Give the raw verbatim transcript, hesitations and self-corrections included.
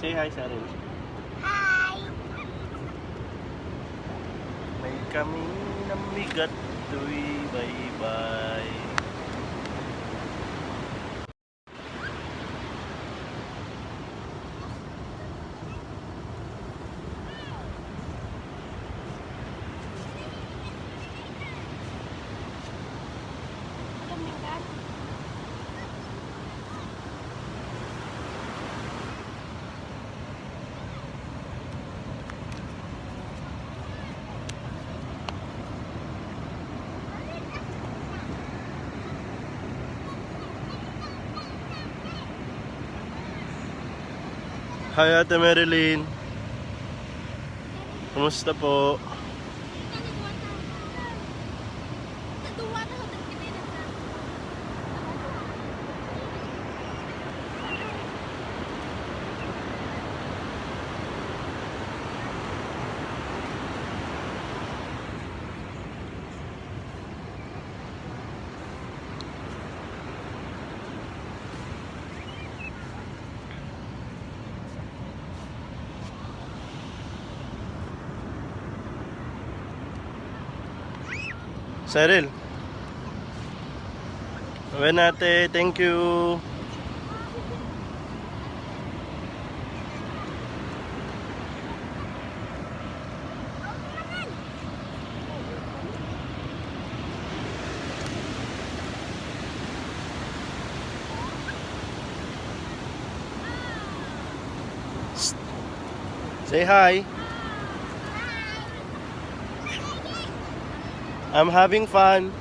Say hi, Cheryl. Hi! May kami namigat tuy baybay. Hi, Ate Marilyn. Kumusta po? Cheryl. Wen, Ate, thank you. Say hi. I'm having fun.